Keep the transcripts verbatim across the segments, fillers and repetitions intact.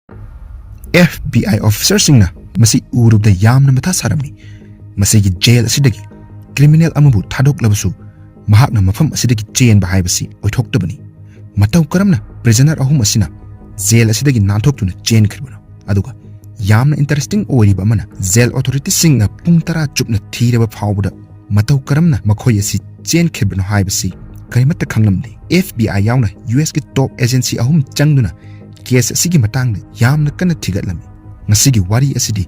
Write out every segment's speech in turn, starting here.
F B I officerꯁꯤꯡꯅ ꯃꯁꯤ ꯎꯔꯨꯕꯗ ꯌꯥꯝꯅ ꯃꯊꯥ ꯁꯥꯔꯝꯃꯤ꯫ ꯃꯁꯤꯒꯤ ꯖꯦꯜ ꯑꯁꯤꯗꯒꯤ ꯀ꯭ꯔꯤꯃꯤꯅꯦꯜ ꯑꯃꯕꯨ ꯊꯥꯗꯣꯛꯂꯕꯁꯨ, ꯃꯍꯥꯛꯅ ꯃꯐꯝ ꯑꯁꯤꯗꯒꯤ ꯆꯦꯟꯕ ꯍꯥꯏꯕꯁꯤ ꯑꯣꯏꯊꯣꯛꯇꯕꯅꯤ꯫ ꯃꯇꯧ ꯀꯔꯝꯅ ꯄ꯭ꯔꯤꯖꯅꯔ ꯑꯍꯨꯝ ꯑꯁꯤꯅ ꯖꯦꯜ ꯑꯁꯤꯗꯒꯤ ꯅꯥꯟꯊꯣꯛꯇꯨꯅ ꯆꯦꯟꯈ꯭ꯔꯤꯕꯅꯣ? ꯑꯗꯨꯒ ꯌꯥꯝꯅ ꯏꯟꯇꯔꯦꯁꯇꯤꯡ ꯑꯣꯏꯔꯤꯕ ꯑꯃꯅ, ꯖꯦꯜ ꯑꯣꯊꯣꯔꯤꯇꯤꯁꯤꯡꯅ ꯄꯨꯡ ꯇꯔꯥ ꯆꯨꯞꯅ ꯊꯤꯔꯕ ꯐꯥꯎꯕꯗ ꯃꯇꯧ ꯀꯔꯝꯅ ꯃꯈꯣꯏ ꯑꯁꯤ ꯆꯦꯟꯈꯤꯕꯅꯣ ꯍꯥꯏꯕꯁꯤ ꯀꯔꯤꯃꯠꯇ ꯈꯪꯂꯝꯗꯦ꯫ F B I ꯌꯥꯎꯅ U S ꯀꯤ ꯇꯣꯞ ꯑꯦꯖꯦꯟꯁꯤ ꯑꯍꯨꯝ ꯆꯪꯗꯨꯅ ꯀꯦꯁ ꯑꯁꯤꯒꯤ ꯃꯇꯥꯡꯗ ꯌꯥꯝꯅ ꯀꯟꯅ ꯊꯤꯒꯠꯂꯝꯃꯤ꯫ ꯉꯁꯤꯒꯤ ꯋꯥꯔꯤ ꯑꯁꯤꯗꯤ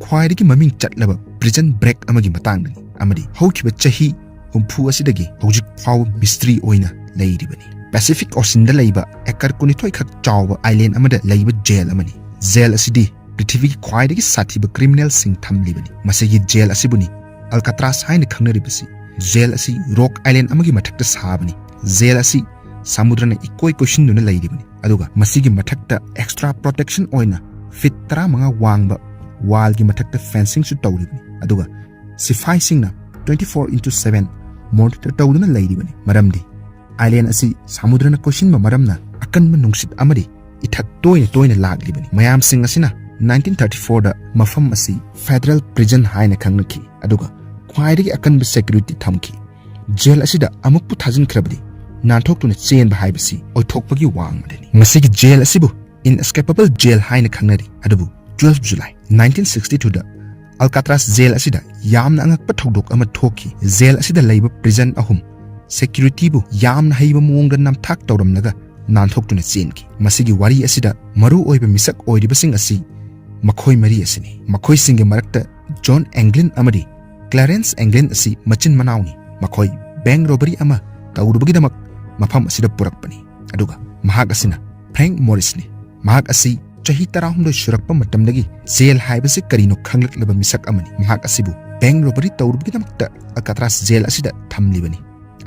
ꯈ꯭ꯋꯥꯏꯗꯒꯤ ꯃꯃꯤꯡ ꯆꯠꯂꯕ ꯄ꯭ꯔꯤꯖꯟ ꯕ꯭ꯔꯦꯛ ꯑꯃꯒꯤ ꯃꯇꯥꯡꯗꯅꯤ, ꯑꯃꯗꯤ ꯍꯧꯈꯤꯕ ꯆꯍꯤ ꯍꯨꯝꯐꯨ ꯑꯁꯤꯗꯒꯤ ꯍꯧꯖꯤꯛ ꯐꯥꯎꯕ ꯃꯤꯁꯇ꯭ꯔꯤ ꯑꯣꯏꯅ ꯂꯩꯔꯤꯕꯅꯤ꯫ ꯄꯦꯁꯤꯐꯤꯛ ꯑꯣꯁꯤꯟꯗ ꯂꯩꯕ ꯑꯦꯀꯔ ꯀꯨꯟꯅꯤꯊꯣꯏ ꯈꯛ ꯆꯥꯎꯕ ꯑꯥꯏꯂꯦꯟ ꯑꯃꯗ ꯂꯩꯕ ꯖꯦꯜ ꯑꯃꯅꯤ꯫ ꯖꯦꯜ ꯑꯁꯤꯗꯤ ꯄ꯭ꯔꯤꯊꯤꯕꯤꯒꯤ ꯈ꯭ꯋꯥꯏꯗꯒꯤ ꯁꯥꯊꯤꯕ ꯀ꯭ꯔꯤꯃꯤꯅꯦꯜꯁꯤꯡ ꯊꯝꯂꯤꯕꯅꯤ꯫ ꯃꯁꯤꯒꯤ ꯖꯦꯜ ꯑꯁꯤꯕꯨꯅꯤ ꯑꯜꯀꯥꯇ꯭ꯔꯥꯁ ꯍꯥꯏꯅ ꯈꯪꯅꯔꯤꯕꯁꯤ꯫ ꯖꯦꯜ ꯑꯁꯤ ꯔꯣꯛ ꯑꯥꯏꯂꯦꯟ ꯑꯃꯒꯤ ꯃꯊꯛꯇ ꯁꯥꯕꯅꯤ꯫ ꯖꯦꯜ ꯑꯁꯤ ꯁꯃꯨꯗ꯭ꯔꯅ ꯏꯀꯣꯏ ꯀꯣꯏꯁꯤꯟꯗꯨꯅ ꯂꯩꯔꯤꯕꯅꯤ, ꯑꯗꯨꯒ ꯃꯁꯤꯒꯤ ꯃꯊꯛꯇ ꯑꯦꯛꯁꯇ꯭ꯔꯥ ꯄ꯭ꯔꯣꯇꯦꯛꯁꯟ ꯑꯣꯏꯅ ꯐꯤꯠ ꯇꯔꯥꯃꯉꯥ ꯋꯥꯡꯕ ꯋꯥꯜꯒꯤ ꯃꯊꯛꯇ ꯐꯦꯟꯁꯤꯡꯁꯨ ꯇꯧꯔꯤꯕꯅꯤ, ꯑꯗꯨꯒ ꯁꯤꯐꯥꯏꯁꯤꯡꯅ twenty four into seven monitor ꯇꯧꯗꯨꯅ ꯂꯩꯔꯤꯕꯅꯤ꯫ ꯃꯔꯝꯗꯤ ꯑꯥꯏꯂꯦꯟ ꯑꯁꯤ ꯁꯃꯨꯗ꯭ꯔꯅ ꯀꯣꯏꯁꯤꯟꯕ ꯃꯔꯝꯅ ꯑꯀꯟꯕ ꯅꯨꯡꯁꯤꯠ ꯑꯃꯗꯤ ꯏꯊꯛ ꯇꯣꯏꯅ ꯇꯣꯏꯅ ꯂꯥꯛꯂꯤꯕꯅꯤ꯫ ꯃꯌꯥꯝꯁꯤꯡ ꯑꯁꯤꯅ nineteen thirty fourꯗ ꯃꯐꯝ ꯑꯁꯤ ꯐꯦꯗꯔꯦꯜ ꯄ꯭ꯔꯤꯖꯟ ꯍꯥꯏꯅ ꯈꯪꯅꯈꯤ, ꯑꯗꯨꯒ ꯈ꯭ꯋꯥꯏꯗꯒꯤ ꯑꯀꯟꯕ ꯁꯦꯀ꯭ꯌꯨꯔꯤꯇꯤ ꯊꯝꯈꯤ꯫ ꯖꯦꯜ ꯑꯁꯤꯗ ꯑꯃꯨꯛꯄꯨ ꯊꯥꯖꯤꯟꯈ꯭ꯔꯕꯗꯤ ꯅꯥꯟꯊꯣꯛꯇꯨꯅ ꯆꯦꯟꯕ ꯍꯥꯏꯕꯁꯤ ꯑꯣꯏꯊꯣꯛꯄꯒꯤ ꯋꯥꯡꯃꯗꯅꯤ꯫ ꯃꯁꯤꯒꯤ ꯖꯦꯜ ꯑꯁꯤꯕꯨ ꯏꯟꯑꯦꯁꯀꯦꯄꯦꯕꯜ ꯖꯦꯜ ꯍꯥꯏꯅ ꯈꯪꯅꯔꯤ, ꯑꯗꯨꯕꯨ twelve July nineteen sixty twoꯗ ꯑꯜꯀꯥꯇ꯭ꯔꯥꯁ ꯖꯦꯜ ꯑꯁꯤꯗ ꯌꯥꯝꯅ ꯑꯉꯛꯄ ꯊꯧꯗꯣꯛ ꯑꯃ ꯊꯣꯛꯈꯤ꯫ ꯖꯦꯜ ꯑꯁꯤꯗ ꯂꯩꯕ ꯄ꯭ꯔꯤꯖꯟ ꯑꯍꯨꯝ ꯁꯦꯀ꯭ꯌꯨꯔꯤꯇꯤꯕꯨ ꯌꯥꯝꯅ ꯍꯩꯕ ꯃꯑꯣꯡꯗ ꯅꯝꯊꯥꯛ ꯇꯧꯔꯝꯂꯒ ꯅꯥꯟꯊꯣꯛꯇꯨꯅ ꯆꯦꯟꯈꯤ꯫ ꯃꯁꯤꯒꯤ ꯋꯥꯔꯤ ꯑꯁꯤꯗ ꯃꯔꯨ ꯑꯣꯏꯕ ꯃꯤꯁꯛ ꯑꯣꯏꯔꯤꯕꯁꯤꯡ ꯑꯁꯤ ꯃꯈꯣꯏ ꯃꯔꯤ ꯑꯁꯤꯅꯤ꯫ ꯃꯈꯣꯏꯁꯤꯡꯒꯤ ꯃꯔꯛꯇ ꯖꯣꯟ ꯑꯦꯡꯒ꯭ꯂꯤꯟ ꯑꯃꯗꯤ ꯀ꯭ꯂꯥꯔꯦꯟꯁ ꯑꯦꯡꯒ꯭ꯂꯤꯟ ꯑꯁꯤ ꯃꯆꯤꯟ ꯃꯅꯥꯎꯅꯤ꯫ ꯃꯈꯣꯏ ꯕꯦꯡꯛ ꯔꯣꯕꯔꯤ ꯑꯃ ꯇꯧꯔꯨꯕꯒꯤꯗꯃꯛ ꯃꯐꯝ ꯑꯁꯤꯗ ꯄꯨꯔꯛꯄꯅꯤ, ꯑꯗꯨꯒ ꯃꯍꯥꯛ ꯑꯁꯤꯅ ꯐ꯭ꯔꯦꯡꯛ ꯃꯣꯔꯤꯁꯅꯤ꯫ ꯃꯍꯥꯛ ꯑꯁꯤ ꯆꯍꯤ ꯇꯔꯥꯍꯨꯝꯗꯣꯏ ꯁꯨꯔꯛꯄ ꯃꯇꯝꯗꯒꯤ ꯖꯦꯜ ꯍꯥꯏꯕꯁꯤ ꯀꯔꯤꯅꯣ ꯈꯪꯂꯛꯂꯕ ꯃꯤꯁꯛ ꯑꯃꯅꯤ꯫ ꯃꯍꯥꯛ ꯑꯁꯤꯕꯨ ꯕꯦꯡꯛ ꯔꯣꯕꯔꯤ ꯇꯧꯔꯨꯕꯒꯤꯗꯃꯛꯇ ꯑꯜꯀꯥꯇ꯭ꯔꯥꯁ ꯖꯦꯜ ꯑꯁꯤꯗ ꯊꯝꯂꯤꯕꯅꯤ꯫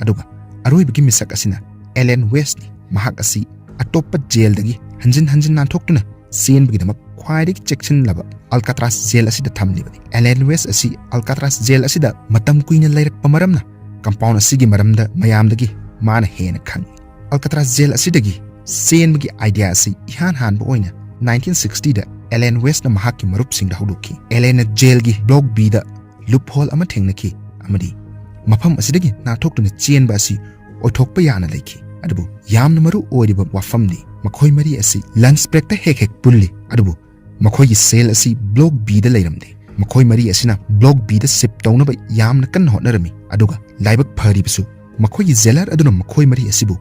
ꯑꯗꯨꯒ ꯑꯔꯣꯏꯕꯒꯤ ꯃꯤꯁꯛ ꯑꯁꯤꯅ ꯑꯦꯂꯦꯟ ꯋꯦꯁꯅꯤ꯫ ꯃꯍꯥꯛ ꯑꯁꯤ ꯑꯇꯣꯞꯄ ꯖꯦꯜꯗꯒꯤ ꯍꯟꯖꯤꯟ ꯍꯟꯖꯤꯟ ꯅꯥꯟꯊꯣꯛꯇꯨꯅ ꯆꯦꯟꯕꯒꯤꯗꯃꯛ ꯈ꯭ꯋꯥꯏꯗꯒꯤ ꯆꯦꯛꯁꯤꯟꯂꯕ ꯑꯜꯀꯥꯇ꯭ꯔꯥꯁ ꯖꯦꯜ ꯑꯁꯤꯗ ꯊꯝꯂꯤꯕꯅꯤ꯫ ꯑꯦꯂꯦꯟ ꯋꯦꯁ ꯑꯁꯤ ꯑꯜꯀꯥꯇ꯭ꯔꯥꯁ ꯖꯦꯜ ꯑꯁꯤꯗ ꯃꯇꯝ ꯀꯨꯏꯅ ꯂꯩꯔꯛꯄ ꯃꯔꯝꯅ ꯀꯝꯄꯥꯎꯟ ꯑꯁꯤꯒꯤ ꯃꯔꯝꯗ ꯃꯌꯥꯝꯗꯒꯤ ꯃꯥꯅ ꯍꯦꯟꯅ ꯈꯪꯏ꯫ ꯑꯜꯀꯥꯇ꯭ꯔꯥꯁ ꯖꯦꯜ ꯑꯁꯤꯗꯒꯤ ꯆꯦꯟꯕꯒꯤ ꯑꯥꯏꯗꯤꯌꯥ ꯑꯁꯤ ꯏꯍꯥꯟ ꯍꯥꯟꯕ ꯑꯣꯏꯅ ꯅꯥꯏꯟꯇꯤꯟ ꯁꯤꯛꯁꯇꯤꯗ ꯑꯦꯂꯦꯟ ꯋꯦꯁꯅ ꯃꯍꯥꯛꯀꯤ ꯃꯔꯨꯞꯁꯤꯡꯗ ꯍꯧꯗꯣꯛꯈꯤ꯫ ꯑꯦꯂꯦꯟꯅ ꯖꯦꯜꯒꯤ ꯕ꯭ꯂꯣꯛ ꯕꯤꯗ ꯂꯨꯞꯍꯣꯜ ꯑꯃ ꯊꯦꯡꯅꯈꯤ ꯑꯃꯗꯤ ꯃꯐꯝ ꯑꯁꯤꯗꯒꯤ ꯅꯥꯟꯊꯣꯛꯇꯨꯅ ꯆꯦꯟꯕ ꯑꯁꯤ ꯑꯣꯏꯊꯣꯛꯄ ꯌꯥꯅ ꯂꯩꯈꯤ꯫ ꯑꯗꯨꯕꯨ ꯌꯥꯝꯅ ꯃꯔꯨ ꯑꯣꯏꯔꯤꯕ ꯋꯥꯐꯝꯗꯤ ꯃꯈꯣꯏ ꯃꯔꯤ ꯑꯁꯤ ꯂꯟꯆ ꯕ꯭ꯔꯦꯛꯇ ꯍꯦꯛ ꯍꯦꯛ ꯄꯨꯜꯂꯤ, ꯑꯗꯨꯕꯨ ꯃꯈꯣꯏꯒꯤ ꯁꯦꯜ ꯑꯁꯤ ꯕ꯭ꯂꯣꯛ ꯕꯤꯗ ꯂꯩꯔꯝꯗꯦ꯫ ꯃꯈꯣꯏ ꯃꯔꯤ ꯑꯁꯤꯅ ꯕ꯭ꯂꯣꯛ ꯕꯤꯗ ꯁꯤꯞ ꯇꯧꯅꯕ ꯌꯥꯝꯅ ꯀꯟꯅ ꯍꯣꯠꯅꯔꯝꯃꯤ, ꯑꯗꯨꯒ ꯂꯥꯏꯕꯛ ꯐꯔꯤꯕꯁꯨ ꯃꯈꯣꯏꯒꯤ ꯖꯦꯂꯔ ꯑꯗꯨꯅ ꯃꯈꯣꯏ ꯃꯔꯤ ꯑꯁꯤꯕꯨ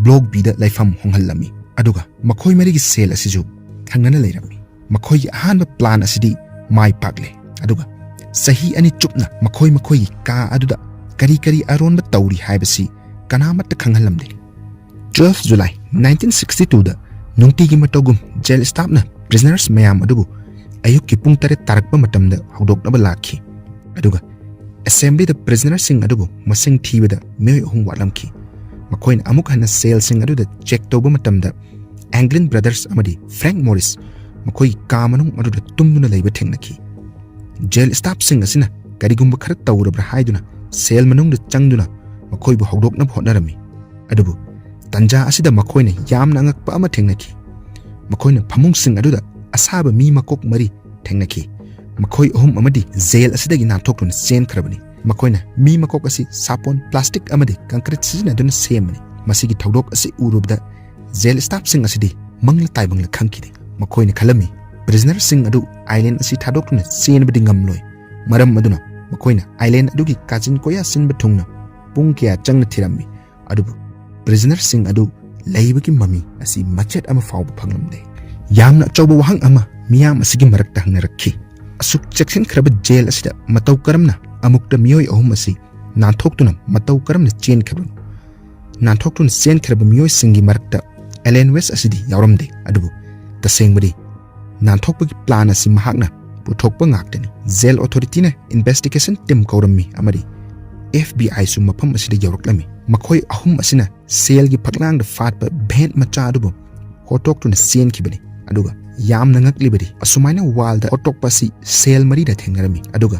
ꯕ꯭ꯂꯣꯛ ꯕꯤꯗ ꯂꯩꯐꯝ ꯍꯣꯡꯍꯜꯂꯝꯃꯤ, ꯑꯗꯨꯒ ꯃꯈꯣꯏ ꯃꯔꯤꯒꯤ ꯁꯦꯜ ꯑꯁꯤꯁꯨ ꯊꯪꯅꯅ ꯂꯩꯔꯝꯃꯤ꯫ ꯃꯈꯣꯏꯒꯤ ꯑꯍꯥꯟꯕ ꯄ꯭ꯂꯥꯟ ꯑꯁꯤꯗꯤ ꯃꯥꯏ ꯄꯥꯛꯂꯦ, ꯑꯗꯨꯒ ꯆꯍꯤ ꯑꯅꯤ ꯆꯨꯞꯅ ꯃꯈꯣꯏ ꯃꯈꯣꯏꯒꯤ ꯀꯥ ꯑꯗꯨꯗ ꯀꯔꯤ ꯀꯔꯤ ꯑꯔꯣꯟꯕ ꯇꯧꯔꯤ ꯍꯥꯏꯕꯁꯤ ꯀꯅꯥꯃꯠꯇ ꯈꯪꯍꯜꯂꯝꯗꯦ꯫ ꯇ꯭ꯋꯦꯜꯐ ꯖꯨꯂꯥꯏ ꯅꯥꯏꯟꯇꯤꯟ ꯁꯤꯛꯁꯇꯤ ꯇꯨꯗ ꯅꯨꯡꯇꯤꯒꯤ ꯃꯇꯧꯒꯨꯝ ꯖꯦꯜ ꯁ꯭ꯇꯥꯐꯅ ꯄ꯭ꯔꯤꯖꯅꯔꯁ ꯃꯌꯥꯝ ꯑꯗꯨꯕꯨ ꯑꯌꯨꯛꯀꯤ ꯄꯨꯡ ꯇꯔꯦꯠ ꯇꯥꯔꯛꯄ ꯃꯇꯝꯗ ꯍꯧꯗꯣꯛꯅꯕ ꯂꯥꯛꯈꯤ, ꯑꯗꯨꯒ ꯑꯦꯁꯦꯝꯕ꯭ꯂꯤꯗ ꯄ꯭ꯔꯤꯖꯅꯔꯁꯤꯡ ꯑꯗꯨꯕꯨ ꯃꯁꯤꯡ ꯊꯤꯕꯗ ꯃꯤꯑꯣꯏ ꯑꯍꯨꯝ ꯋꯥꯠꯂꯝꯈꯤ꯫ ꯃꯈꯣꯏꯅ ꯑꯃꯨꯛ ꯍꯟꯅ ꯁꯦꯜꯁꯤꯡ ꯑꯗꯨꯗ ꯆꯦꯛ ꯇꯧꯕ ꯃꯇꯝꯗ, ꯑꯦꯡꯒ꯭ꯂꯤꯟ ꯕ꯭ꯔꯗꯔꯁ ꯑꯃꯗꯤ ꯐ꯭ꯔꯦꯡꯛ ꯃꯣꯔꯤꯁ ꯃꯈꯣꯏꯒꯤ ꯀꯥ ꯃꯅꯨꯡ ꯑꯗꯨꯗ ꯇꯨꯝꯗꯨꯅ ꯂꯩꯕ ꯊꯦꯡꯅꯈꯤ꯫ ꯖꯦꯜ ꯁ꯭ꯇꯥꯐꯁꯤꯡ ꯑꯁꯤꯅ ꯀꯔꯤꯒꯨꯝꯕ ꯈꯔ ꯇꯧꯔꯕ꯭ꯔꯥ ꯍꯥꯏꯗꯨꯅ ꯁꯦꯜ ꯃꯅꯨꯡꯗ ꯆꯪꯗꯨꯅ ꯃꯈꯣꯏꯕꯨ ꯍꯧꯗꯣꯛꯅꯕ ꯍꯣꯠꯅꯔꯝꯃꯤ, ꯑꯗꯨꯕꯨ ꯇꯟꯖꯥ ꯑꯁꯤꯗ ꯃꯈꯣꯏꯅ ꯌꯥꯝꯅ ꯑꯉꯛꯄ ꯑꯃ ꯊꯦꯡꯅꯈꯤ꯫ ꯃꯈꯣꯏꯅ ꯐꯃꯨꯡꯁꯤꯡ ꯑꯗꯨꯗ ꯑꯁꯥꯕ ꯃꯤ ꯃꯀꯣꯛ ꯃꯔꯤ ꯊꯦꯡꯅꯈꯤ꯫ ꯃꯈꯣꯏ ꯑꯍꯨꯝ ꯑꯃꯗꯤ ꯖꯦꯜ ꯑꯁꯤꯗꯒꯤ ꯅꯥꯟꯊꯣꯛꯇꯨꯅ ꯆꯦꯟꯈ꯭ꯔꯕꯅꯤ꯫ ꯃꯈꯣꯏꯅ ꯃꯤ ꯃꯀꯣꯛ ꯑꯁꯤ ꯁꯥꯄꯣꯟ, ꯄ꯭ꯂꯥꯁꯇꯤꯛ ꯑꯃꯗꯤ ꯀꯪꯀ꯭ꯔꯤꯠ ꯁꯤꯖꯤꯟꯅꯗꯨꯅ ꯁꯦꯝꯕꯅꯤ꯫ ꯃꯁꯤꯒꯤ ꯊꯧꯗꯣꯛ ꯑꯁꯤ ꯎꯔꯨꯕꯗ ꯖꯦꯜ ꯁ꯭ꯇꯥꯐꯁꯤꯡ ꯑꯁꯤꯗꯤ ꯃꯪꯂ ꯇꯥꯏꯕꯪꯂ ꯈꯪꯈꯤꯗꯦ꯫ ꯃꯈꯣꯏꯅ ꯈꯜꯂꯝꯃꯤ, ꯄ꯭ꯔꯤꯖꯅꯔꯁꯤꯡ ꯑꯗꯨ ꯑꯥꯏꯂꯦꯟ ꯑꯁꯤ ꯊꯥꯗꯣꯛꯇꯨꯅ ꯆꯦꯟꯕꯗꯤ ꯉꯝꯂꯣꯏ꯫ ꯃꯔꯝ ꯑꯗꯨꯅ ꯃꯈꯣꯏꯅ ꯑꯥꯏꯂꯦꯟ ꯑꯗꯨꯒꯤ ꯀꯥꯆꯤꯟ ꯀꯣꯌꯥ ꯁꯤꯟꯕ ꯊꯨꯡꯅ ꯄꯨꯡ ꯀꯌꯥ ꯆꯪꯅ ꯊꯤꯔꯝꯃꯤ, ꯑꯗꯨꯕꯨ ꯄ꯭ꯔꯤꯖꯅꯔꯁꯤꯡ ꯑꯗꯨ ꯂꯩꯕꯒꯤ ꯃꯃꯤ ꯑꯁꯤ ꯃꯆꯦꯠ ꯑꯃ ꯐꯥꯎꯕ ꯐꯪꯂꯝꯗꯦ꯫ ꯌꯥꯝꯅ ꯑꯆꯧꯕ ꯋꯥꯍꯪ ꯑꯃ ꯃꯤꯌꯥꯝ ꯑꯁꯤꯒꯤ ꯃꯔꯛꯇ ꯍꯪꯅꯔꯛꯈꯤ꯫ ꯑꯁꯨꯛ ꯆꯦꯛꯁꯤꯟꯈ꯭ꯔꯕ ꯖꯦꯜ ꯑꯁꯤꯗ ꯃꯇꯧ ꯀꯔꯝꯅ ꯑꯃꯨꯛꯇ ꯃꯤꯑꯣꯏ ꯑꯍꯨꯝ ꯑꯁꯤ ꯅꯥꯟꯊꯣꯛꯇꯨꯅ ꯃꯇꯧ ꯀꯔꯝꯅ ꯆꯦꯟꯈ꯭ꯔꯕꯅꯣ? ꯅꯥꯟꯊꯣꯛꯇꯨꯅ ꯆꯦꯟꯈ꯭ꯔꯕ ꯃꯤꯑꯣꯏꯁꯤꯡꯒꯤ ꯃꯔꯛꯇ ꯑꯦꯂꯦꯟ ꯋꯦꯁ ꯑꯁꯤꯗꯤ ꯌꯥꯎꯔꯝꯗꯦ, ꯑꯗꯨꯕꯨ ꯇꯁꯦꯡꯕꯗꯤ ꯅꯥꯟꯊꯣꯛꯄꯒꯤ ꯄ꯭ꯂꯥꯟ ꯑꯁꯤ ꯃꯍꯥꯛꯅ ꯄꯨꯊꯣꯛꯄ ꯉꯥꯛꯇꯅꯤ꯫ ꯖꯦꯜ ꯑꯣꯊꯣꯔꯤꯇꯤꯅ ꯏꯟꯚꯦꯁꯇꯤꯒꯦꯁꯟ ꯇꯤꯝ ꯀꯧꯔꯝꯃꯤ ꯑꯃꯗꯤ ꯑꯦꯐ ꯕꯤ ꯑꯥꯏꯁꯨ ꯃꯐꯝ ꯑꯁꯤꯗ ꯌꯧꯔꯛꯂꯝꯃꯤ꯫ ꯃꯈꯣꯏ ꯑꯍꯨꯝ ꯑꯁꯤꯅ ꯁꯦꯜꯒꯤ ꯐꯛꯂꯥꯡꯗ ꯐꯥꯠꯄ ꯚꯦꯟ ꯃꯆꯥ ꯑꯗꯨꯕꯨ ꯍꯣꯠꯇꯣꯛꯇꯨꯅ ꯆꯦꯟꯈꯤꯕꯅꯤ꯫ ꯑꯗꯨꯒ ꯌꯥꯝꯅ ꯉꯛꯂꯤꯕꯗꯤ, ꯑꯁꯨꯃꯥꯏꯅ ꯋꯥꯜꯗ ꯍꯣꯠꯇꯣꯛꯄ ꯑꯁꯤ ꯁꯦꯜ ꯃꯔꯤꯗ ꯊꯦꯡꯅꯔꯝꯃꯤ, ꯑꯗꯨꯒ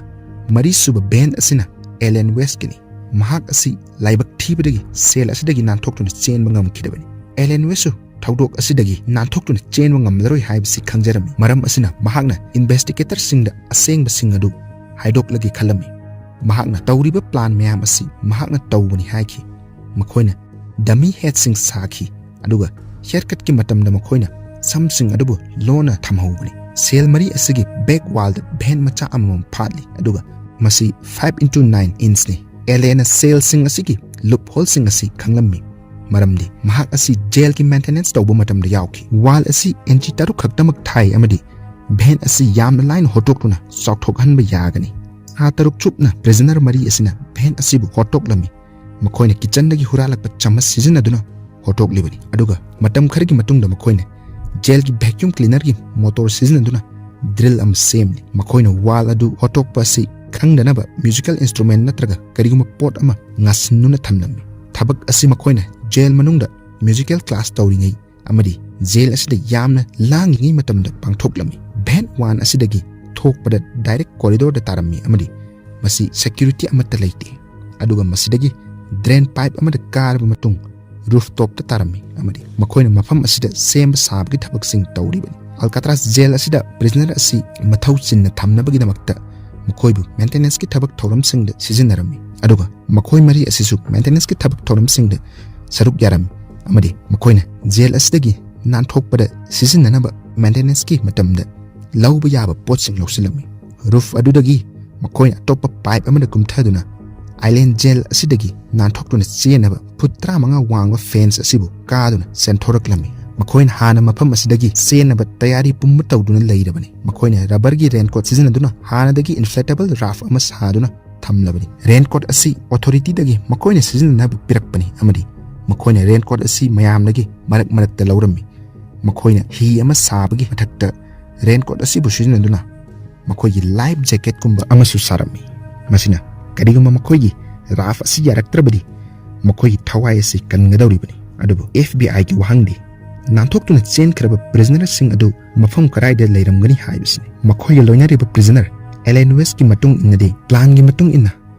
ꯃꯔꯤꯁꯨꯕ ꯚꯦꯟ ꯑꯁꯤꯅ ꯑꯦꯂꯦꯟ ꯋꯦꯁꯀꯤꯅꯤ꯫ ꯃꯍꯥꯛ ꯑꯁꯤ ꯂꯥꯏꯕꯛ ꯊꯤꯕꯗꯒꯤ ꯁꯦꯜ ꯑꯁꯤꯗꯒꯤ ꯅꯥꯟꯊꯣꯛꯇꯨꯅ ꯆꯦꯟꯕ ꯉꯝꯈꯤꯗꯕꯅꯤ꯫ ꯑꯦꯂꯦꯟ ꯋꯦꯁꯁꯨ ꯊꯧꯗꯣꯛ ꯑꯁꯤꯗꯒꯤ ꯅꯥꯟꯊꯣꯛꯇꯨꯅ ꯆꯦꯟꯕ ꯉꯝꯂꯔꯣꯏ ꯍꯥꯏꯕꯁꯤ ꯈꯪꯖꯔꯝꯃꯤ꯫ ꯃꯔꯝ ꯑꯁꯤꯅ ꯃꯍꯥꯛꯅ investigatorꯁꯤꯡꯗ ꯑꯁꯦꯡꯕꯁꯤꯡ ꯑꯗꯨ ꯍꯥꯏꯗꯣꯛꯂꯒꯦ ꯈꯜꯂꯝꯃꯤ꯫ ꯃꯍꯥꯛꯅ ꯇꯧꯔꯤꯕ plan ꯃꯌꯥꯝ ꯑꯁꯤ ꯃꯍꯥꯛꯅ ꯇꯧꯕꯅꯤ ꯍꯥꯏꯈꯤ꯫ ꯃꯈꯣꯏꯅ dummy headꯁꯤꯡ ꯁꯥꯈꯤ, ꯑꯗꯨꯒ haircutꯀꯤ ꯃꯇꯝꯗ ꯃꯈꯣꯏꯅ ꯁꯝꯁꯤꯡ ꯑꯗꯨꯕꯨ ꯂꯣꯟꯅ ꯊꯝꯍꯧꯕꯅꯤ꯫ Cell ꯃꯔꯤ ꯑꯁꯤꯒꯤ back wallꯗ vent ꯃꯆꯥ ꯑꯃꯃꯝ ꯐꯥꯠꯂꯤ, ꯑꯗꯨꯒ ꯃꯁꯤ five into nine inchꯅꯤ꯫ Allenꯅ cellꯁꯤꯡ ꯑꯁꯤꯒꯤ loopholeꯁꯤꯡ ꯑꯁꯤ ꯈꯪꯂꯝꯃꯤ, ꯃꯔꯝꯗꯤ ꯃꯍꯥꯛ ꯑꯁꯤ jailꯒꯤ maintenance ꯇꯧꯕ ꯃꯇꯝꯗ ꯌꯥꯎꯈꯤ꯫ Wall ꯑꯁꯤ inch ꯇꯔꯨꯛ ꯈꯛꯇꯃꯛ ꯊꯥꯏ ꯑꯃꯗꯤ vent ꯑꯁꯤ ꯌꯥꯝꯅ ꯂꯥꯏꯅ ꯍꯣꯠꯇꯣꯛꯇꯨꯅ ꯆꯥꯎꯊꯣꯛꯍꯟꯕ ꯌꯥꯒꯅꯤ꯫ ꯊꯥ ꯇꯔꯨꯛ ꯆꯨꯞꯅ prisoner ꯃꯔꯤ ꯑꯁꯤꯅ vent ꯑꯁꯤꯕꯨ ꯍꯣꯠꯇꯣꯛꯂꯝꯃꯤ꯫ ꯃꯈꯣꯏꯅ kitchenꯗꯒꯤ ꯍꯨꯔꯥꯜꯂꯛꯄ ꯆꯃꯁ ꯁꯤꯖꯤꯟꯅꯗꯨꯅ ꯍꯣꯠꯇꯣꯛꯂꯤꯕꯅꯤ꯫ ꯑꯗꯨꯒ ꯃꯇꯝ ꯈꯔꯒꯤ ꯃꯇꯨꯡꯗ ꯃꯈꯣꯏꯅ jailꯒꯤ vacuum cleanerꯒꯤ motor ꯁꯤꯖꯤꯟꯅꯗꯨꯅ drill ꯑꯃ ꯁꯦꯝꯂꯤ꯫ ꯃꯈꯣꯏꯅ wall ꯑꯗꯨ ꯍꯣꯠꯇꯣꯛꯄ ꯑꯁꯤ ꯈꯪꯗꯅꯕ musical instrument ꯅꯠꯇ꯭ꯔꯒ ꯀꯔꯤꯒꯨꯝꯕ ꯄꯣꯠ ꯑꯃ ꯉꯥꯁꯤꯟꯗꯨꯅ ꯊꯝꯂꯝꯃꯤ꯫ ꯊꯕꯛ ꯑꯁꯤ ꯃꯈꯣꯏꯅ jail ꯃꯅꯨꯡꯗ musical class ꯇꯧꯔꯤꯉꯩ ꯑꯃꯗꯤ jail ꯑꯁꯤꯗ ꯌꯥꯝꯅ ꯂꯥꯡꯂꯤꯉꯩ ꯃꯇꯝꯗ ꯄꯥꯡꯊꯣꯛꯂꯝꯃꯤ꯫ Vent one ꯑꯁꯤꯗꯒꯤ ꯊꯣꯛꯄꯗ direct corridorꯗ ꯇꯥꯔꯝꯃꯤ ꯑꯃꯗꯤ ꯃꯁꯤ security ꯑꯃꯠꯇ ꯂꯩꯇꯦ꯫ ꯑꯗꯨꯒ ꯃꯁꯤꯗꯒꯤ drain pipe ꯑꯃꯗ ꯀꯥꯔꯕ ꯃꯇꯨꯡ rooftopꯇ ꯇꯥꯔꯝꯃꯤ ꯑꯃꯗꯤ ꯃꯈꯣꯏꯅ ꯃꯐꯝ ꯑꯁꯤꯗ ꯁꯦꯝꯕ ꯁꯥꯕꯒꯤ ꯊꯕꯛꯁꯤꯡ ꯇꯧꯔꯤꯕꯅꯤ꯫ Alcatraz jail ꯑꯁꯤꯗ prisoner ꯑꯁꯤ ꯃꯊꯧ ꯆꯤꯟꯅ ꯊꯝꯅꯕꯒꯤꯗꯃꯛꯇ ꯃꯈꯣꯏꯕꯨ maintenanceꯀꯤ ꯊꯕꯛ ꯊꯧꯔꯝꯁꯤꯡꯗ ꯁꯤꯖꯤꯟꯅꯔꯝꯃꯤ, ꯑꯗꯨꯒ ꯃꯈꯣꯏ ꯃꯔꯤ ꯑꯁꯤꯁꯨ maintenanceꯀꯤ ꯊꯕꯛ ꯊꯧꯔꯝꯁꯤꯡꯗ ꯁꯔꯨꯛ ꯌꯥꯔꯝꯃꯤ, ꯑꯃꯗꯤ ꯃꯈꯣꯏꯅ jail ꯑꯁꯤꯗꯒꯤ ꯅꯥꯟꯊꯣꯛꯄꯗ ꯁꯤꯖꯤꯟꯅꯅꯕ maintenanceꯀꯤ ꯃꯇꯝꯗ ꯂꯧꯕ ꯌꯥꯕ ꯄꯣꯠꯁꯤꯡ ꯂꯧꯁꯤꯜꯂꯝꯃꯤ꯫ Roof ꯑꯗꯨꯗꯒꯤ ꯃꯈꯣꯏꯅ ꯑꯇꯣꯞꯄ pipe ꯑꯃꯗ ꯀꯨꯝꯊꯗꯨꯅ Allen jail ꯑꯁꯤꯗꯒꯤ ꯅꯥꯟꯊꯣꯛꯇꯨꯅ ꯆꯦꯟꯅꯕ foot ꯇꯔꯥꯃꯉꯥ ꯋꯥꯡꯕ fence ꯑꯁꯤꯕꯨ ꯀꯥꯗꯨꯅ ꯆꯦꯟꯊꯣꯔꯛꯂꯝꯃꯤ꯫ ꯃꯈꯣꯏꯅ ꯍꯥꯟꯅ ꯃꯐꯝ ꯑꯁꯤꯗꯒꯤ ꯆꯦꯟꯅꯕ ꯇꯌꯥꯔꯤ ꯄꯨꯝꯕ ꯇꯧꯗꯨꯅ ꯂꯩꯔꯕꯅꯤ꯫ ꯃꯈꯣꯏꯅ rubberꯒꯤ raincoat ꯁꯤꯖꯤꯟꯅꯗꯨꯅ ꯍꯥꯟꯅꯗꯒꯤ inflatable raft ꯑꯃ ꯁꯥꯗꯨꯅ ꯊꯝꯂꯕꯅꯤ꯫ Raincoat ꯑꯁꯤ authorityꯗꯒꯤ ꯃꯈꯣꯏꯅ ꯁꯤꯖꯤꯟꯅꯅꯕ ꯄꯤꯔꯛꯄꯅꯤ ꯑꯃꯗꯤ ꯃꯈꯣꯏꯅ raincoat ꯑꯁꯤ ꯃꯌꯥꯝꯗꯒꯤ ꯃꯔꯛ ꯃꯔꯛꯇ ꯂꯧꯔꯝꯃꯤ꯫ ꯃꯈꯣꯏꯅ ꯍꯤ ꯑꯃ ꯁꯥꯕꯒꯤ ꯃꯊꯛꯇ raincoat ꯑꯁꯤꯕꯨ ꯁꯤꯖꯤꯟꯅꯗꯨꯅ ꯃꯈꯣꯏꯒꯤ life jacketꯀꯨꯝꯕ ꯑꯃꯁꯨ ꯁꯥꯔꯝꯃꯤ꯫ ꯃꯁꯤꯅ ꯀꯔꯤꯒꯨꯝꯕ ꯃꯈꯣꯏꯒꯤ raft ꯑꯁꯤ ꯌꯥꯔꯛꯇ꯭ꯔꯕꯗꯤ ꯃꯈꯣꯏꯒꯤ ꯊꯋꯥꯏ ꯑꯁꯤ ꯀꯟꯒꯗꯧꯔꯤꯕꯅꯤ꯫ ꯑꯗꯨꯕꯨ FBIꯒꯤ ꯋꯥꯍꯪꯗꯤ ꯅꯥꯟꯊꯣꯛꯇꯨꯅ ꯆꯦꯟꯈ꯭ꯔꯕ prisonerꯁꯤꯡ ꯑꯗꯨ ꯃꯐꯝ ꯀꯗꯥꯏꯗ ꯂꯩꯔꯝꯒꯅꯤ ꯍꯥꯏꯕꯁꯤꯅꯤ꯫ ꯃꯈꯣꯏꯒ ꯂꯣꯏꯅꯔꯤꯕ prisoner Allen Westꯀꯤ ꯃꯇꯨꯡ ꯏꯟꯅꯗꯤ, planꯒꯤ ꯃꯇꯨꯡ ꯏꯟꯅ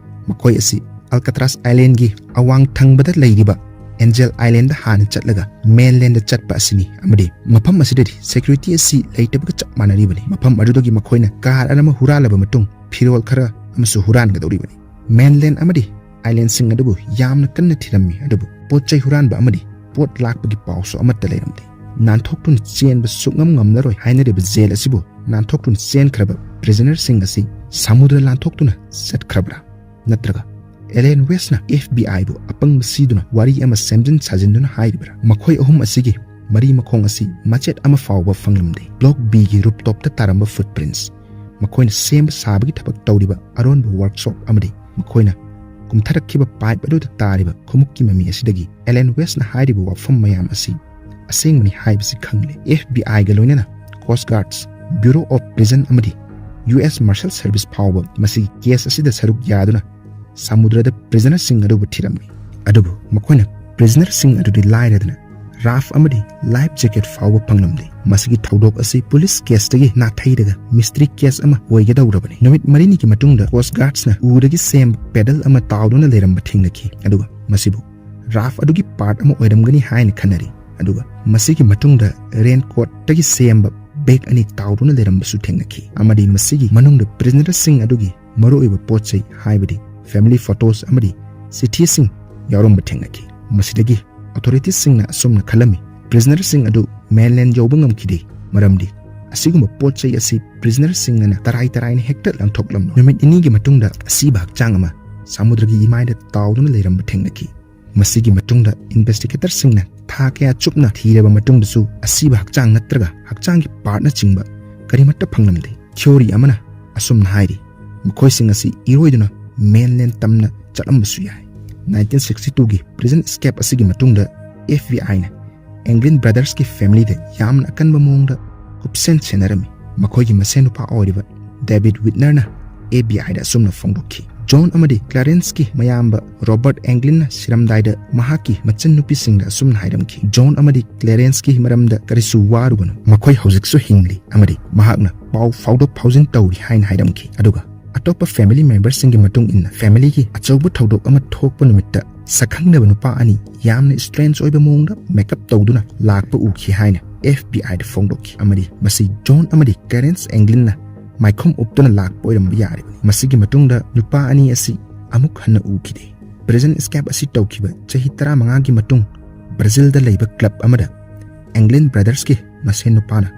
ꯃꯈꯣꯏ ꯑꯁꯤ Alcatraz Islandꯒꯤ ꯑꯋꯥꯡ ꯊꯪꯕꯗ ꯂꯩꯔꯤꯕ ꯑꯦꯟꯖꯦꯜ ꯑꯥꯏꯂꯦꯟꯗ ꯍꯥꯟꯅ ꯆꯠꯂꯒ ꯃꯦꯟꯂꯦꯟꯗ ꯆꯠꯄ ꯑꯁꯤꯅꯤ꯫ ꯑꯃꯗꯤ ꯃꯐꯝ ꯑꯁꯤꯗꯗꯤ ꯁꯦꯀ꯭ꯌꯨꯔꯤꯇꯤ ꯑꯁꯤ ꯂꯩꯇꯕꯒ ꯆꯞ ꯃꯥꯟꯅꯔꯤꯕꯅꯤ꯫ ꯃꯐꯝ ꯑꯗꯨꯗꯒꯤ ꯃꯈꯣꯏꯅ ꯀꯥꯔ ꯑꯃ ꯍꯨꯔꯥꯜꯂꯕ ꯃꯇꯨꯡ ꯐꯤꯔꯣꯜ ꯈꯔ ꯑꯃꯁꯨ ꯍꯨꯔꯥꯟꯒꯗꯧꯔꯤꯕꯅꯤ꯫ ꯃꯦꯟꯂꯦꯟ ꯑꯃꯗꯤ ꯑꯥꯏꯂꯦꯟꯁꯤꯡ ꯑꯗꯨꯕꯨ ꯌꯥꯝꯅ ꯀꯟꯅ ꯊꯤꯔꯝꯃꯤ, ꯑꯗꯨꯕꯨ ꯄꯣꯠ ꯆꯩ ꯍꯨꯔꯥꯟꯕ ꯑꯃꯗꯤ ꯄꯣꯠ ꯂꯥꯛꯄꯒꯤ ꯄꯥꯎꯁꯨ ꯑꯃꯠꯇ ꯂꯩꯔꯝꯗꯦ꯫ ꯅꯥꯟꯊꯣꯛꯇꯨꯅ ꯆꯦꯟꯕ ꯁꯨꯛꯉꯝ ꯉꯝꯂꯔꯣꯏ ꯍꯥꯏꯅꯔꯤꯕ ꯖꯦꯜ ꯑꯁꯤꯕꯨ ꯅꯥꯟꯊꯣꯛꯇꯨꯅ ꯆꯦꯟꯈ꯭ꯔꯕ ꯄ꯭ꯔꯤꯖꯅꯔꯁꯤꯡ ꯑꯁꯤ ꯁꯃꯨꯗ꯭ꯔ ꯂꯥꯟꯊꯣꯛꯇꯨꯅ ꯆꯠꯈ꯭ꯔꯕ꯭ꯔꯥ? ꯅꯠꯇ꯭ꯔꯒ ꯑꯦꯂꯦꯟ ꯋꯦꯁꯅ ꯑꯦꯐ ꯕꯤ ꯑꯥꯏꯕꯨ ꯑꯄꯪꯕ ꯁꯤꯗꯨꯅ ꯋꯥꯔꯤ ꯑꯃ ꯁꯦꯝꯖꯤꯟ ꯁꯥꯖꯤꯟꯗꯨꯅ ꯍꯥꯏꯔꯤꯕ꯭ꯔꯥ? ꯃꯈꯣꯏ ꯑꯍꯨꯝ ꯑꯁꯤꯒꯤ ꯃꯔꯤ ꯃꯈꯣꯡ ꯑꯁꯤ ꯃꯆꯦꯠ ꯑꯃ ꯐꯥꯎꯕ ꯐꯪꯂꯝꯗꯦ꯫ ꯕ꯭ꯂꯣꯛ ꯕꯤꯒꯤ ꯔꯨꯞꯇꯣꯞꯇ ꯇꯥꯔꯝꯕ ꯐꯨꯠꯄ꯭ꯔꯤꯟꯁ, ꯃꯈꯣꯏꯅ ꯁꯦꯝꯕ ꯁꯥꯕꯒꯤ ꯊꯕꯛ ꯇꯧꯔꯤꯕ ꯑꯔꯣꯟꯕ ꯋꯥꯔꯛꯁꯣꯞ ꯑꯃꯗꯤ ꯃꯈꯣꯏꯅ ꯀꯨꯝꯊꯔꯛꯈꯤꯕ ꯄꯥꯏꯞ ꯑꯗꯨꯗ ꯇꯥꯔꯤꯕ ꯈꯨꯃꯨꯛꯀꯤ ꯃꯃꯤ ꯑꯁꯤꯗꯒꯤ ꯑꯦꯂꯦꯟ ꯋꯦꯁꯅ ꯍꯥꯏꯔꯤꯕ ꯋꯥꯐꯝ ꯃꯌꯥꯝ ꯑꯁꯤ ꯑꯁꯦꯡꯕꯅꯤ ꯍꯥꯏꯕꯁꯤ ꯈꯪꯂꯦ꯫ ꯑꯦꯐ ꯕꯤ ꯑꯥꯏꯒ ꯂꯣꯏꯅꯅ ꯀꯣꯁ ꯒꯥꯔꯗꯁ, ꯕ꯭ꯌꯨꯔꯣ ꯑꯣꯐ ꯄ꯭ꯔꯤꯖꯟ ꯑꯃꯗꯤ ꯌꯨ ꯑꯦꯁ ꯃꯥꯔꯁꯦꯜ ꯁꯔꯚꯤꯁ ꯐꯥꯎꯕ ꯃꯁꯤꯒꯤ ꯀꯦꯁ ꯑꯁꯤꯗ ꯁꯔꯨꯛ ꯌꯥꯗꯨꯅ ꯁꯃꯨꯗ꯭ꯔꯗ ꯄ꯭ꯔꯤꯖꯅꯔꯁꯤꯡ ꯑꯗꯨꯕꯨ ꯊꯤꯔꯝꯃꯤ꯫ ꯑꯗꯨꯕꯨ ꯃꯈꯣꯏꯅ ꯄ꯭ꯔꯤꯖꯅꯔꯁꯤꯡ ꯑꯗꯨꯗꯤ ꯂꯥꯏꯔꯗꯅ ꯔꯥꯐ ꯑꯃꯗꯤ ꯂꯥꯏꯐ ꯖꯦꯀꯦꯠ ꯐꯥꯎꯕ ꯐꯪꯂꯝꯗꯦ꯫ ꯃꯁꯤꯒꯤ ꯊꯧꯗꯣꯛ ꯑꯁꯤ ꯄꯨꯂꯤꯁ ꯀꯦꯁꯇꯒꯤ ꯅꯥꯊꯩꯔꯒ ꯃꯤꯁꯇ꯭ꯔꯤ ꯀꯦꯁ ꯑꯃ ꯑꯣꯏꯒꯗꯧꯔꯕꯅꯤ꯫ ꯅꯨꯃꯤꯠ ꯃꯔꯤꯅꯤꯒꯤ ꯃꯇꯨꯡꯗ ꯀꯣꯁ ꯒꯥꯔꯗꯁꯅ ꯎꯗꯒꯤ ꯁꯦꯝꯕ ꯄꯦꯗꯜ ꯑꯃ ꯇꯥꯎꯗꯨꯅ ꯂꯩꯔꯝꯕ ꯊꯦꯡꯅꯈꯤ, ꯑꯗꯨꯒ ꯃꯁꯤꯕꯨ ꯔꯥꯐ ꯑꯗꯨꯒꯤ ꯄꯥꯔꯠ ꯑꯃ ꯑꯣꯏꯔꯝꯒꯅꯤ ꯍꯥꯏꯅ ꯈꯟꯅꯔꯤ꯫ ꯑꯗꯨꯒ ꯃꯁꯤꯒꯤ ꯃꯇꯨꯡꯗ ꯔꯦꯟꯀꯣꯠꯇꯒꯤ ꯁꯦꯝꯕ ꯕꯦꯒ ꯑꯅꯤ ꯇꯥꯎꯗꯨꯅ ꯂꯩꯔꯝꯕꯁꯨ ꯊꯦꯡꯅꯈꯤ, ꯑꯃꯗꯤ ꯃꯁꯤꯒꯤ ꯃꯅꯨꯡꯗ ꯄ꯭ꯔꯤꯖꯅꯔꯁꯤꯡ ꯑꯗꯨꯒꯤ ꯃꯔꯨꯑꯣꯏꯕ ꯄꯣꯠ ꯆꯩ, ꯍꯥꯏꯕꯗꯤ ꯐꯦꯃꯤꯂꯤ ꯐꯣꯇꯣꯁ ꯑꯃꯗꯤ ꯆꯤꯊꯤꯁꯤꯡ ꯌꯥꯎꯔꯝꯕ ꯊꯦꯡꯅꯈꯤ꯫ ꯃꯁꯤꯗꯒꯤ ꯑꯣꯊꯣꯔꯤꯇꯤꯁꯤꯡꯅ ꯑꯁꯨꯝꯅ ꯈꯜꯂꯝꯃꯤ, ꯄ꯭ꯔꯤꯖꯅꯔꯁꯤꯡ ꯑꯗꯨ ꯃꯦꯟꯂꯦꯟ ꯌꯧꯕ ꯉꯝꯈꯤꯗꯦ, ꯃꯔꯝꯗꯤ ꯑꯁꯤꯒꯨꯝꯕ ꯄꯣꯠ ꯆꯩ ꯑꯁꯤ ꯄ꯭ꯔꯤꯖꯅꯔꯁꯤꯡꯅ ꯇꯔꯥꯏ ꯇꯔꯥꯏꯅ ꯍꯦꯛꯇ ꯂꯪꯊꯣꯛꯂꯝꯂꯣꯏ꯫ ꯅꯨꯃꯤꯠ ꯅꯤꯅꯤꯒꯤ ꯃꯇꯨꯡꯗ ꯑꯁꯤꯕ ꯍꯛꯆꯥꯡ ꯑꯃ ꯁꯃꯨꯗ꯭ꯔꯒꯤ ꯏꯃꯥꯏꯗ ꯇꯥꯎꯗꯨꯅ ꯂꯩꯔꯝꯕ ꯊꯦꯡꯅꯈꯤ꯫ ꯃꯁꯤꯒꯤ ꯃꯇꯨꯡꯗ ꯏꯟꯚꯦꯁꯇꯤꯒꯦꯇꯔꯁꯤꯡꯅ ꯊꯥ ꯀꯌꯥ ꯆꯨꯞꯅ ꯊꯤꯔꯕ ꯃꯇꯨꯡꯗꯁꯨ ꯑꯁꯤꯕ ꯍꯛꯆꯥꯡ ꯅꯠꯇ꯭ꯔꯒ ꯍꯛꯆꯥꯡꯒꯤ ꯄꯥꯔꯠꯅꯆꯤꯡꯕ ꯀꯔꯤꯃꯠꯇ ꯐꯪꯂꯝꯗꯦ꯫ ꯊꯤꯑꯣꯔꯤ ꯑꯃꯅ ꯑꯁꯨꯝꯅ ꯍꯥꯏꯔꯤ, ꯃꯈꯣꯏꯁꯤꯡ ꯑꯁꯤ ꯏꯔꯣꯏꯗꯨꯅ ꯃꯦꯟꯂꯦꯟ ꯇꯝꯅ ꯆꯠꯂꯝꯕꯁꯨ ꯌꯥꯏ꯫ ꯅꯥꯏꯟꯇꯤꯟ ꯁꯤꯛꯁꯇꯤ ꯇꯨꯒꯤ ꯄ꯭ꯔꯤꯖꯟ ꯏꯁꯀꯦꯞ ꯑꯁꯤꯒꯤ ꯃꯇꯨꯡꯗ ꯑꯦꯐ ꯕꯤ ꯑꯥꯏꯅ ꯑꯦꯡꯒ꯭ꯂꯤꯟ ꯕ꯭ꯔꯗꯔꯁꯀꯤ ꯐꯦꯃꯤꯂꯤꯗ ꯌꯥꯝꯅ ꯑꯀꯟꯕ ꯃꯑꯣꯡꯗ ꯀꯨꯞꯁꯦꯟ ꯁꯦꯟꯅꯔꯝꯃꯤ꯫ ꯃꯈꯣꯏꯒꯤ ꯃꯁꯦꯟ ꯅꯨꯄꯥ ꯑꯣꯏꯔꯤꯕ ꯗꯦꯕꯤꯗ ꯋꯤꯠꯅꯔꯅ ꯑꯦꯐ ꯕꯤ ꯑꯥꯏꯗ ꯑꯁꯨꯝꯅ ꯐꯣꯡꯗꯣꯛꯈꯤ, ꯖꯣꯟ ꯑꯃꯗꯤ ꯀ꯭ꯂꯥꯔꯦꯟꯁꯀꯤ ꯃꯌꯥꯝꯕ ꯔꯣꯕꯔꯠ ꯑꯦꯡꯒ꯭ꯂꯤꯟꯅ ꯁꯤꯔꯝꯗꯥꯏꯗ ꯃꯍꯥꯛꯀꯤ ꯃꯆꯟꯅꯨꯄꯤꯁꯤꯡꯗ ꯑꯁꯨꯝꯅ ꯍꯥꯏꯔꯝꯈꯤ, "ꯖꯣꯟ ꯑꯃꯗꯤ ꯀ꯭ꯂꯥꯔꯦꯟꯁꯀꯤ ꯃꯔꯝꯗ ꯀꯔꯤꯁꯨ ꯋꯥꯔꯨꯒꯅꯨ, ꯃꯈꯣꯏ ꯍꯧꯖꯤꯛꯁꯨ ꯍꯤꯡꯂꯤ ꯑꯃꯗꯤ ꯃꯍꯥꯛꯅ ꯄꯥꯎ ꯐꯥꯎꯗꯣꯛ ꯐꯥꯎꯖꯤꯟ ꯇꯧꯔꯤ" ꯍꯥꯏꯅ ꯍꯥꯏꯔꯝꯈꯤ꯫ ꯑꯗꯨꯒ ꯑꯇꯣꯞꯄ ꯐꯦꯃꯤꯂꯤ ꯃꯦꯝꯕꯔꯁꯤꯡꯒꯤ ꯃꯇꯨꯡ ꯏꯟꯅ, ꯐꯦꯃꯤꯂꯤꯒꯤ ꯑꯆꯧꯕ ꯊꯧꯗꯣꯛ ꯑꯃ ꯊꯣꯛꯄ ꯅꯨꯃꯤꯠꯇ ꯁꯛꯈꯪꯅꯕ ꯅꯨꯄꯥ ꯑꯅꯤ ꯌꯥꯝꯅ strange ꯑꯣꯏꯕ ꯃꯑꯣꯡꯗ makeup ꯇꯧꯗꯨꯅ ꯂꯥꯛꯄ ꯎꯈꯤ ꯍꯥꯏꯅ F B I ꯗ ꯐꯣꯡꯗꯣꯛꯈꯤ, ꯑꯃꯗꯤ ꯃꯁꯤ John ꯑꯃꯗꯤ Clarence Anglin ꯅ ꯃꯥꯏꯈꯨꯝ ꯎꯞꯇꯨꯅ ꯂꯥꯛꯄ ꯑꯣꯏꯔꯝꯕ ꯌꯥꯔꯤꯕꯅꯤ꯫ ꯃꯁꯤꯒꯤ ꯃꯇꯨꯡꯗ ꯅꯨꯄꯥ ꯑꯅꯤ ꯑꯁꯤ ꯑꯃꯨꯛ ꯍꯟꯅ ꯎꯈꯤꯗꯦ꯫ Prison escape ꯑꯁꯤ ꯇꯧꯈꯤꯕ ꯆꯍꯤ ꯇꯔꯥꯃꯉꯥꯒꯤ ꯃꯇꯨꯡ Brazil ꯗ ꯂꯩꯕ club ꯑꯃꯗ Anglin Brothers ꯀꯤ ꯃꯁꯦꯟ ꯅꯨꯄꯥꯅ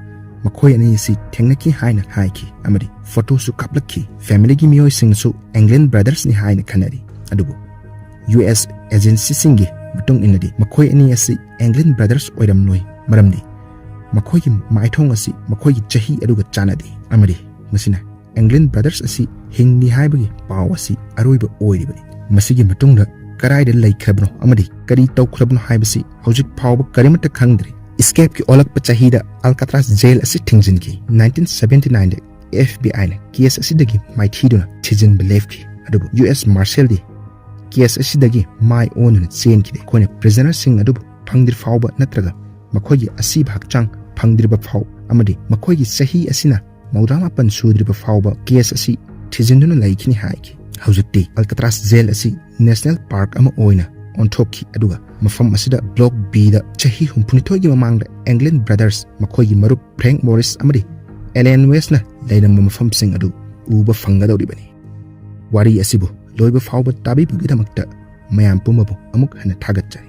ꯃꯈꯣꯏ ꯑꯅꯤ ꯑꯁꯤ ꯊꯦꯡꯅꯈꯤ ꯍꯥꯏꯅ ꯍꯥꯏꯈꯤ ꯑꯃꯗꯤ photo ꯁꯨ ꯀꯥꯞꯂꯛꯈꯤ꯫ Family ꯒꯤ ꯃꯤꯑꯣꯏꯁꯤꯡꯅꯁꯨ Anglin Brothers ꯅꯤ ꯍꯥꯏꯅ ꯈꯟꯅꯔꯤ꯫ ꯑꯗꯨꯕꯨ U S agency ꯁꯤꯡꯒꯤ ꯃꯇꯨꯡ ꯏꯟꯅꯗꯤ ꯃꯈꯣꯏ ꯑꯅꯤ ꯑꯁꯤ Anglin Brothers ꯑꯣꯏꯔꯝꯂꯣꯏ, ꯃꯔꯝꯗꯤ ꯃꯈꯣꯏꯒꯤ ꯃꯥꯏꯊꯣꯡ ꯑꯁꯤ ꯃꯈꯣꯏꯒꯤ ꯆꯍꯤ ꯑꯗꯨꯒ ꯆꯥꯟꯅꯗꯦ ꯑꯃꯗꯤ ꯃꯁꯤꯅ Anglin Brothers ꯑꯁꯤ ꯍꯤꯡꯂꯤ ꯍꯥꯏꯕꯒꯤ ꯄꯥꯎ ꯑꯁꯤ ꯑꯔꯣꯏꯕ ꯑꯣꯏꯔꯤꯕꯅꯤ꯫ ꯃꯁꯤꯒꯤ ꯃꯇꯨꯡꯗ ꯀꯗꯥꯏꯗ ꯂꯩꯈ꯭ꯔꯕꯅꯣ ꯑꯃꯗꯤ ꯀꯔꯤ ꯇꯧꯈ꯭ꯔꯕꯅꯣ ꯍꯥꯏꯕꯁꯤ ꯍꯧꯖꯤꯛ ꯐꯥꯎꯕ ꯀꯔꯤꯃꯠꯇ ꯈꯪꯗ꯭ꯔꯤ꯫ Escape ꯀꯤ ꯑꯣꯜꯂꯛꯄ ꯆꯍꯤꯗ Alcatraz jail ꯑꯁꯤ ꯊꯤꯡꯖꯤꯟꯈꯤ꯫ Nineteen seventy nine the F B I ꯅ case ꯑꯁꯤꯗꯒꯤ ꯃꯥꯏꯊꯤꯗꯨꯅ ꯊꯤꯖꯤꯟꯕ ꯂꯦꯞꯈꯤ, ꯑꯗꯨꯕꯨ U S Marshal ꯗꯤ case ꯑꯁꯤꯗꯒꯤ ꯃꯥꯏ ꯑꯣꯟꯗꯨꯅ ꯆꯦꯟꯈꯤꯗꯦ꯫ ꯑꯩꯈꯣꯏꯅ prisoner ꯁꯤꯡ ꯑꯗꯨꯕꯨ ꯐꯪꯗ꯭ꯔꯤ ꯐꯥꯎꯕ ꯅꯠꯇ꯭ꯔꯒ ꯃꯈꯣꯏꯒꯤ ꯑꯁꯤꯕ ꯍꯛꯆꯥꯡ ꯐꯪꯗ꯭ꯔꯤꯕ ꯐꯥꯎ ꯑꯃꯗꯤ ꯃꯈꯣꯏꯒꯤ ꯆꯍꯤ ꯑꯁꯤꯅ ꯃꯧꯗ꯭ꯔꯥ ꯃꯥꯄꯟ ꯁꯨꯗ꯭ꯔꯤꯕ ꯐꯥꯎꯕ case ꯑꯁꯤ ꯊꯤꯖꯤꯟꯗꯨꯅ ꯂꯩꯈꯤꯅꯤ ꯍꯥꯏꯈꯤ꯫ ꯍꯧꯖꯤꯛꯇꯤ Alcatraz jail ꯑꯁꯤ national park ꯑꯃ ꯑꯣꯏꯅ ꯑꯣꯟꯊꯣꯛꯈꯤ, ꯑꯗꯨꯒ ꯃꯐꯝ ꯑꯁꯤꯗ Block B ꯗ ꯆꯍꯤ ꯍꯨꯝꯐꯨꯅꯤꯊꯣꯏꯒꯤ ꯃꯃꯥꯡꯗ Anglin Brothers ꯃꯈꯣꯏꯒꯤ ꯃꯔꯨꯞ Frank Morris ꯑꯃꯗꯤ Allen West ꯅ ꯂꯩꯔꯝꯕ ꯃꯐꯝꯁꯤꯡ ꯑꯗꯨ ꯎꯕ ꯐꯪꯒꯗꯧꯔꯤꯕꯅꯤ꯫ ꯋꯥꯔꯤ ꯑꯁꯤꯕꯨ ꯂꯣꯏꯕ ꯐꯥꯎꯕ ꯇꯥꯕꯤꯕꯒꯤꯗꯃꯛꯇ ꯃꯌꯥꯝ ꯄꯨꯝꯕꯕꯨ ꯑꯃꯨꯛ ꯍꯟꯅ ꯊꯥꯒꯠꯆꯔꯤ꯫